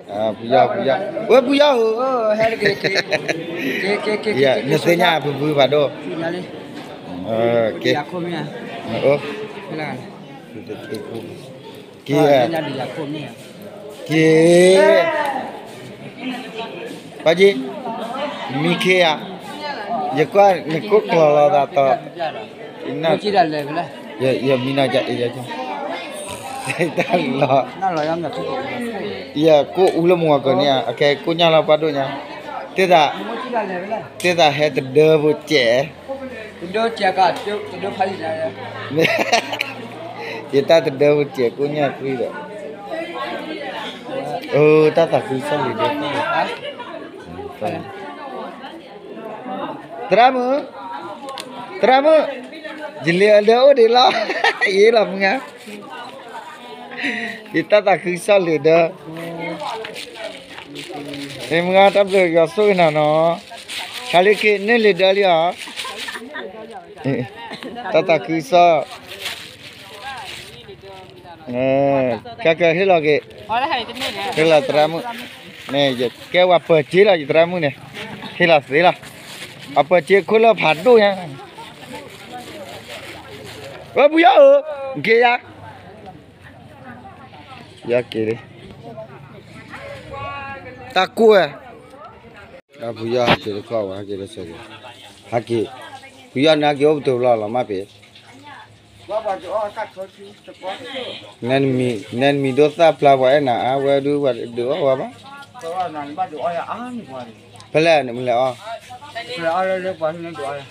ပူယီၢ် ပူယီၢ် ဝဲပူယီၢ်ဧၢ, နသ့ၣ်ညါပူၤပူၤဖးဒိၣ်, က့, က့, က့, ပၢ်က့, မံခ့ဧါ, ယကွၢ်နကိးကျီၤလီၤသးတီၤ, ယမံနီၤ, တၢ်လီၤ, ယကိးအူလၢမုၢ်ဂီၤကၢၤန့ၣ်, အခဲကိးညါလီၤပှၤဒိၣ်ညါ, တ, တၢ်သးဟဲတဒၢဖိစဲး ယတၢ်တဒၢဖိစဲးကိးညါသံဒီး, အၢ တၢ်သးခုကစီၣ်လံၤဒၢ, သရၣ်မုၣ်, သရၣ်မုၣ်, ယလံၤအဒၢအိၣ်ဒံးလီၤ, ယ့လီၤမုၢ်ဧါ, ယတၢ်သးခုကစီၣ်လံၤဒၢ မုၢ်ဂၤတၢ်ဘျုးယွၤဆိၣ်ဂ့ၤနၤနီၤ, ခါလံက့ၤန့ၢ်လံၤဒၢလံဧါ, တၢ်သးခုကစီၣ်, ကကဟ့ၣ်လီၤက့ၤ, ဟ့ၣ်လီၤသရၣ်မုၣ်, မ့ၢ်ယကဲဝဲပၢၤက့လီၤ ယသရၣ်မုၣ်န့ၣ်, ဟ့ၣ်လီၤသ့လီၤ, အပၢၤက့ခိၣ်လၢဖးဒိၣ်ညါ, ဝဲပူယီၢ်ဧၢ, က့ၤယါ ယက့ၤလံ, တၢ်ကိၢ်ဝဲ, ပူယီၢ်ဟဲက့ၤတခီဝဲ ဟဲက့ၤလၢစဲးက့ၤ, ဟဲက့ၤ, ပူယီၢ်န့ၣ်ဟဲက့ၤအိၣ်ပတုာ်လီၤလီၤမးပ့ၤ, နဲနမံၤဒိၣ်သၣ်ဖျါပှၤအဲၣ်နၤအါဝဲဒုးပှၤဒုးအီၣ်ဝဲဘၣ်, ဖဲလဲၣ်နမ့ၢ်လဲၤအီၣ်,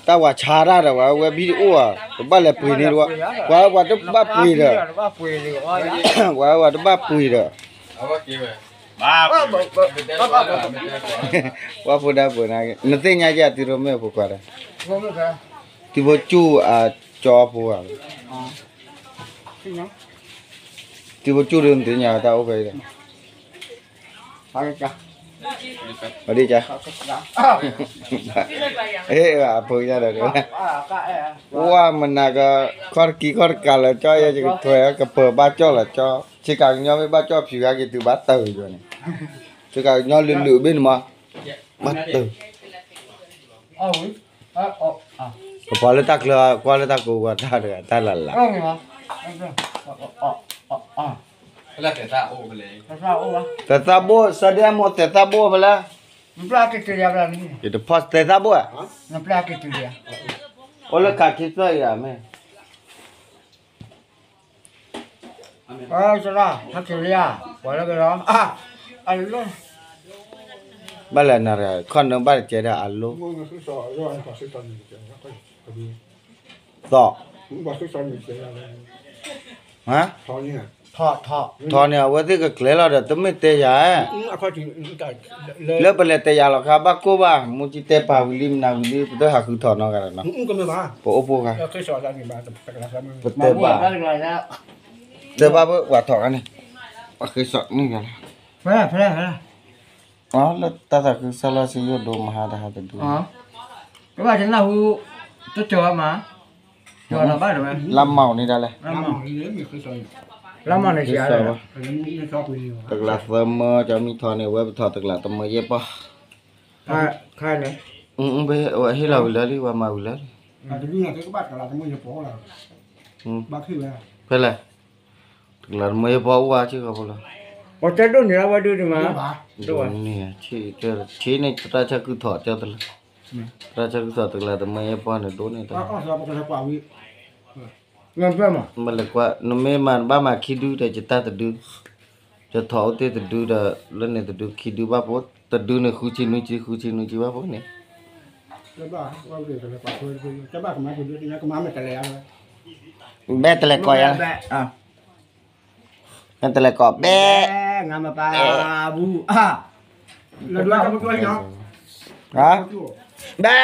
တၢ်ဝၤဆါတၢ်ဒီးဝဲဝဲဘံၣ်တအိၣ်ဧါ, ပဘၣ်လဲၤပှ့ၤန့ၢ်တဝဲ, ပှၤဝဲပှၤတဘၣ်ပှ့ၤဒီး, ပှၤဝဲပှၤတဘၣ်ပှ့ၤဒီး, ပှၤဖိဒါပှ့ၤန့ၣ်, နသ့ၣ်ညါယၤတုၤရိမ့ၣ်အဖိခွါဒီး, တုၤဖိကၠူၣ်အကၠီဖိဧါ, တုၤဖိကၠူၣ်ဒီးနသ့ၣ်ညါတၢ်အိၣ်ဖဲအံၤဒီး ဒ်, အဖိညါဒီး, ဝဲမနၤက, ခီၣ်တကံခီၣ်တကးလၢကၠီယဲယကထွဲကပၢၤဘၣ်ကၠီလီၤကၠီ, ဆ့ကၤကညီမ့ၢ်ဘၣ်ကၠီဖျုးဂၤက့ၤတုၤဘၣ်တၢ်ဂ့ၤယီၤန့ၣ်, ဆ့ကၤကညီလုာ်လုာ်ဘ့ၣ်န့ၣ်မး, ဘၣ်တၢ် ကပှၤလၢတၢ်ချၢ ကွၢ်လၢတၢ်ကိးဝဲတၢ်တဂၤတၢ်လၢ်လၢ်, သဲးသၣ်ဘိၣ် စဒဲမိၢ်သဲးသၣ်ဘိၣ်ဖဲလဲၣ်, ယတဖီသဲးသၣ်ဘိၣ်ဧါ, အိၣ်လၢခးခံသၢအံၤဧါမ့ၢ် ဘၣ်လဲၣ်နၤတဂၤ ခီၣ်နၢဘၣ်တကဲဒၣ်အလိ, သီၣ်, ထီၣ်န့ၣ် အဝဲသ့ၣ်ကကျဲၤလီၤဒီး တမ့ၢ်တဲယၤ, လၢပလဲၤတဲယၤလီၤခါ ဘၣ်ကိၢ်ဘၣ် မူကံတဲပာ်ဝံၤလံမနၤဝံၤလံ ပတဟးဃုထီၣ်နီတဂၤဒီးနီၤ, ပအိၣ်ဖှိၣ်ခါ, ပတဲဘၣ်, တဲဘၣ်ပှၤထီၣ်ခါန့ၣ်, ပဃ့စိာ်န့ၢ်ဂၤလီၤ, လၢတၢ်သးခုကစီၣ်လီၢ်ဆံယိၣ်ဒိမဟါတဟါတဒု, ကဘၣ်တနၢ်ဟူ, တကၠီၤမး, လါမၤန့ၣ်ဒၣ်လဲၣ်, လါမၤန့ၣ်, တကလးသၢမၢ ကၠီမံထီၣ်န့ၣ် ဝဲပထီၣ်တကလးတမၢယဲၢ်ပီၢ်, ဟ့ၣ်လီၤဝံၤလၢလံ ပှၤမၤဝံၤလၢလံ, ဖဲလဲၣ်, တကလးတမၢယဲၢ်ပီၢ်အိၣ်ဝဲဆ့ကီးဖိလီၤ, ပှၤတဲဒိၣ်န့ၣ်လၢဝဲဒုန့ၣ်မး, ဆ့န့ၣ် တၢ်ဆၢကုၢ်ထီၣ်ကၠီတလၢ, တၢ်ဆၢကုၢ်ထီၣ်တကလးတမၢယဲၢ်ပီၢ်န့ၣ် ဒိၣ်န့ၣ်တၢ် မ့ၢ်လဲၤကွၢ် နမ့ၢ်မၤဘၣ်မၤခံဒုဒီး ယတၢ်တဒု, ယထီၣ်အိၣ်တ့ၢ်တဒုဒီး လၢန့ၣ်တဒုခံဒုဘၣ်ဖိ, တဒုန့ၣ်ဃုဆံနွံဆံ ဃုဆံနွံဆံဘၣ်ဖိန့ၣ်, ဘဲတလဲၤကိးယၤ, ဘဲ,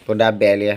ဖိဒါဘဲလံ,